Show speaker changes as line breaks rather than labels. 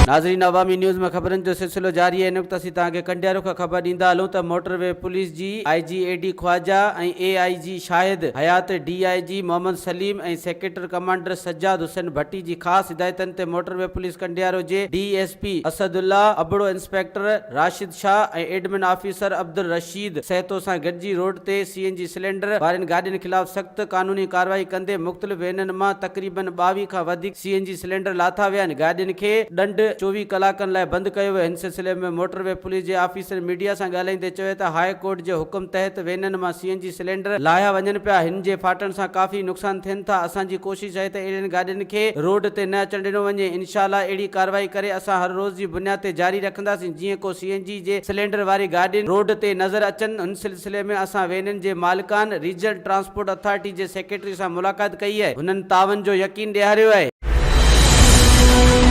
ناظرين عوامي نيوز ۾ خبرن جو سلسلو جاري آهي هن وقت اسين توهان کي ڪنڊيارو کان خبر ڏيندا هلون ته موٽر وي پوليس جي I G A D Khawaja ۽ A I G Shahid Hayat D I G Muhammad Saleem ۽ sector commander Sajjad Hussain Bhatti جي خاص هدايتن تي موٽر وي پوليس ڪنڊيارو جي D S P Asadullah Abro inspector Rashid Shah ۽ admin officer Abdul Rasheed Sahito سان گڏجي road تي سي N جي cylinder وارين گاڏين خلاف سخت قانوني ڪارروائي ڪندي مختلف وينن مان تقريبن 22 کان وڌيڪ سي اين جي سلينڊر لاٿا ويا آهن، گاڏين کي ڏنڊ 24 ڪلاڪن لاء بند ڪيو ويو، هن سلسلي ۾ موٽر وي پوليس جي آفيسرن ميڊيا سان ڳالهائيندي چيو ته هاء ڪورٽ جي حڪم تحت وينن مان سي اين جي سلينڊر لاهيا وڃن پيا، هن جي ڦاٽڻ سان ڪافي نقصان ٿين ٿا، اسان جي ڪوشش آهي ته اهڙين گاڏين کي روڊ تي نه اچڻ ڏنو وڃي، انشاء الله اهڙي ڪارروائي ڪري اسان هر روز جي بنياد تي جاري رکنداسين، جيئن ڪو سي اين جي جي سلينڊر واري گاڏين روڊ تي نظر اچن، هن سلسلي ۾ اسان وينن جي مالڪان ريجنل ٽرانسپورٽ اٿارٽي جي سيڪريٽري سان ملاقات ڪئي آهي، هنن تعاون جو يقين ڏياريو آهي.